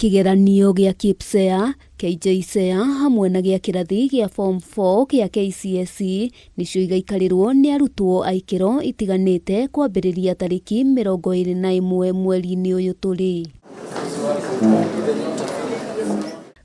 Kĩgeranio gĩa KPSEA, KJSEA hamwe na gĩa kĩrathi gĩa Form 4 gĩa KCSE nĩcio igaikarĩrwo nĩ arutwo a ikĩro itiganĩte kwambĩrĩria tarĩki 21 mweri-inĩ ũyũ tũrĩ.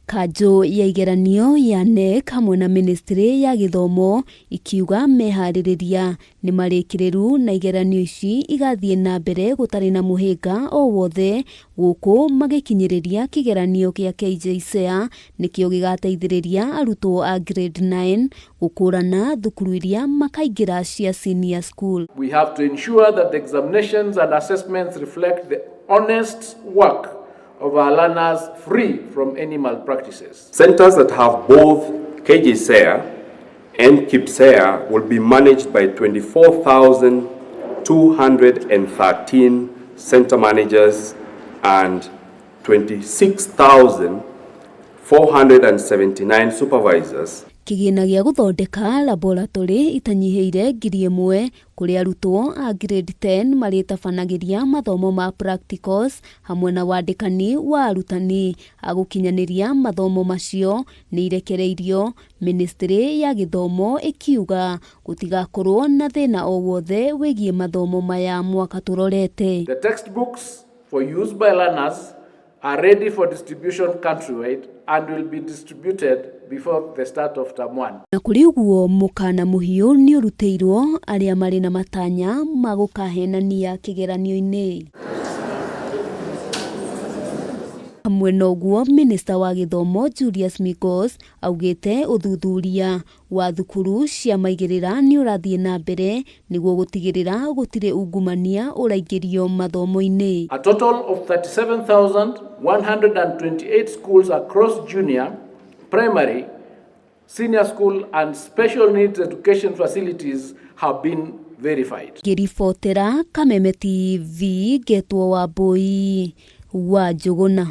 Kanjũ ya igeranio ya KNEC hamwe na mĩnĩstrĩ ya gĩthomo ikiuga meharĩrĩria nĩ marĩkĩrĩru na igeranio ici igathiĩ na mbere gũtarĩ na mũhĩnga o wothe gũkũ magĩkinyĩrĩria kĩgeranio kĩa KJSEA nĩkĩo gĩgateithĩrĩria arutwo a grade 9 gũkũrana thukuru iria makaingĩra cia senior school. We have to ensure that the examinations and assessments reflect the honest work of our learners free from any malpractices. Centers that have both KJSEA and KPSEA will be managed by 24,213 center managers and 26,479 supervisors. Kĩgĩna gĩa gũthondeka laboratory itanyihĩire 1,000 kũrĩa arutwo a grade 10 marĩtabanagĩria mathomo ma practicals hamwe na wandĩkani wa arutani a gũkinyanĩria mathomo macio nĩ irekereirio, Ministry ya gĩthomo ĩkiuga gũtigakorwo na thĩna o wothe wĩgiĩ mathomo maya mwaka tũrorete. The textbooks for use by learners are ready for distribution countrywide and will be distributed before the start of term 1. Na kũrĩ ũguo mũkana mũhiũ nĩ ũrutĩirwo arĩa marĩ na matanya ma gũkahenania kĩgeranio-inĩ. Hamwe na ũguo minista wa gĩthomo Julius Migos augĩte ũthuthuria wa thukuru cia maigĩrĩra nĩ ũrathiĩ na mbere nĩguo gũtigĩrĩra gũtirĩ ungumania ũraingĩrio mathomo-inĩ. A total of 37,128 schools across junior, primary, senior school and special needs education facilities have been verified. Ngĩribotera Kameme TV ngetwo Wambui wa Njũgũna.